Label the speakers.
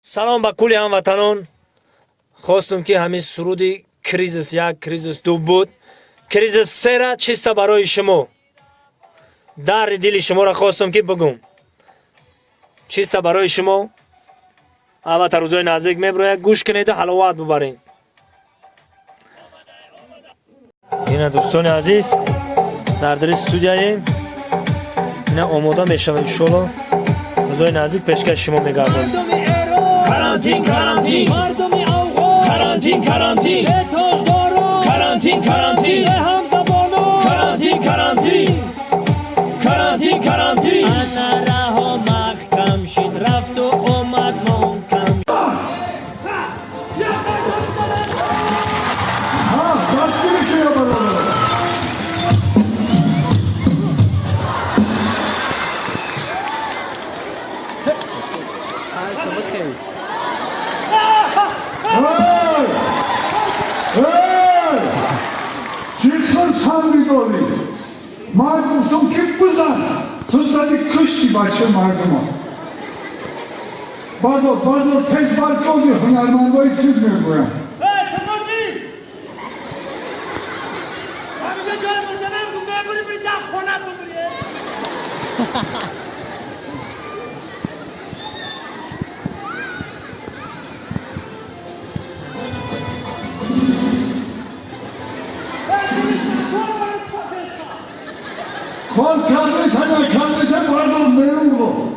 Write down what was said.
Speaker 1: Салом ба кулли ҳамватанон. Хостум, ки ҳамин суруди кризис як, кризис ду буд, кризис сера чисто барои шумо, дарди дили шуморо хостум, ки бигум, чисто барои шумо. Албатта, рӯзои наздик мебирояд, гӯш кунеду ҳаловат бубаред. Ина, дӯстони азиз, дар дари студияем, ина омода мешавад, иншолло, рӯзои наздик пешкаши шумо мегардад.
Speaker 2: Карантин, карантин,
Speaker 3: Мардуми Афғон.
Speaker 2: Карантин, карантин,
Speaker 3: Тоҷдорон.
Speaker 2: Карантин, карантин,
Speaker 3: Ҳамзабонон.
Speaker 2: Карантин, карантин, карантин, карантин.
Speaker 3: Ана раҳо маҳкам шид, рафту омад мумкам.
Speaker 4: Ҳа, дастгирӣ шуя, бародар. Эй! Эй! Чӣ хурсандӣ дорӣ? Ман гуфтам, ки бизан, ту зади, кушти бачаи мардума. Бардор, бардор, тез бардори, ҳунармандои чиз мегӯям.
Speaker 3: Эй, тумурдӣ! Ҳамиҷа ҷои мурданам мебури, бири дар хона бубури.
Speaker 4: Кор кардеса, накардеса, бардор, берун бо.